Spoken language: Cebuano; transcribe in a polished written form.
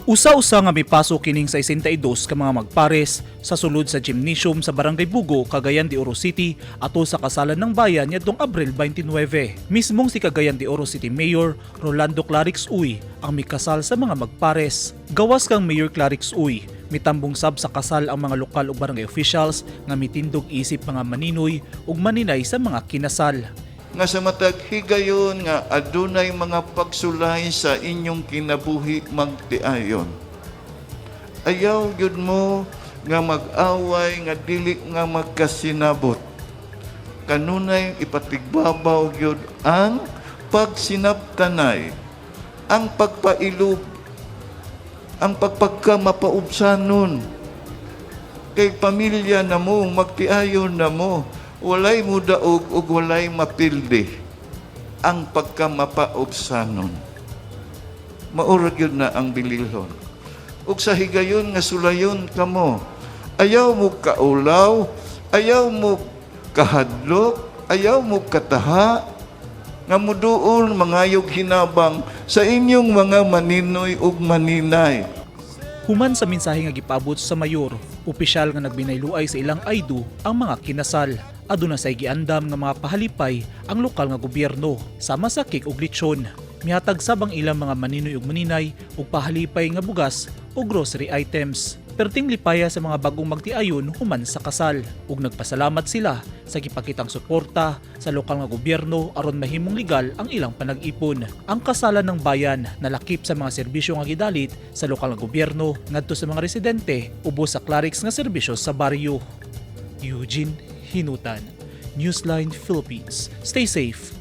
Usa-usa nga mipaso kining 62 ka mga magpares sa sulod sa gymnasium sa Barangay Bugo, Cagayan de Oro City ato sa kasalan ng bayan niadtong Abril 29. Mismong si Cagayan de Oro City Mayor Rolando Klarex Uy ang mikasal sa mga magpares. Gawas kang Mayor Klarex Uy, mitambong sab sa kasal ang mga lokal ug barangay officials nga mitindog isip mga maninoy ug maninay sa mga kinasal. Nga sa matag higayon nga adunay mga pagsulay sa inyong kinabuhi, magtiayon. Ayaw gyud mo nga mag-away nga dili nga magkasinabot. Kanunay ipatigbabaw gyud ang pagsinabtanay, ang pagpailob, ang pagpagkamapaubsanon. Kay pamilya na mo, magtiayon na mo, walay mudaog ug walay mapildi ang pagkamapaubsanon. Mao ra gyud na ang bililhon. Ug sa higayon nga sulayon kamo, ayaw mo kaulaw, ayaw mo kahadlok, ayaw mo kataha, nga muduol mangayog hinabang sa inyong mga maninoy ug maninay. Human sa mensahe nga gipaabot sa mayor, opisyal nga nagbinayluay sa ilang "I do" ang mga kinasal. Aduna say giandam nga mga pahalipay ang lokal nga gobyerno sama sa cake ug lechon. Mihatag sab ang ilang mga maninoy ug maninay og pahalipay nga bugas o grocery items. Perting lipaya sa mga bagong magtiayon human sa kasal ug nagpasalamat sila sa gipakitang suporta sa lokal nga gobyerno aron mahimong legal ang ilang panag-ipon. Ang kasalan ng bayan nalakip sa mga serbisyo nga gidalit sa lokal nga gobyerno ngadto sa mga residente ubos sa Klarex nga serbisyo sa baryo. Eugene Hinutan, Newsline Philippines. Stay safe.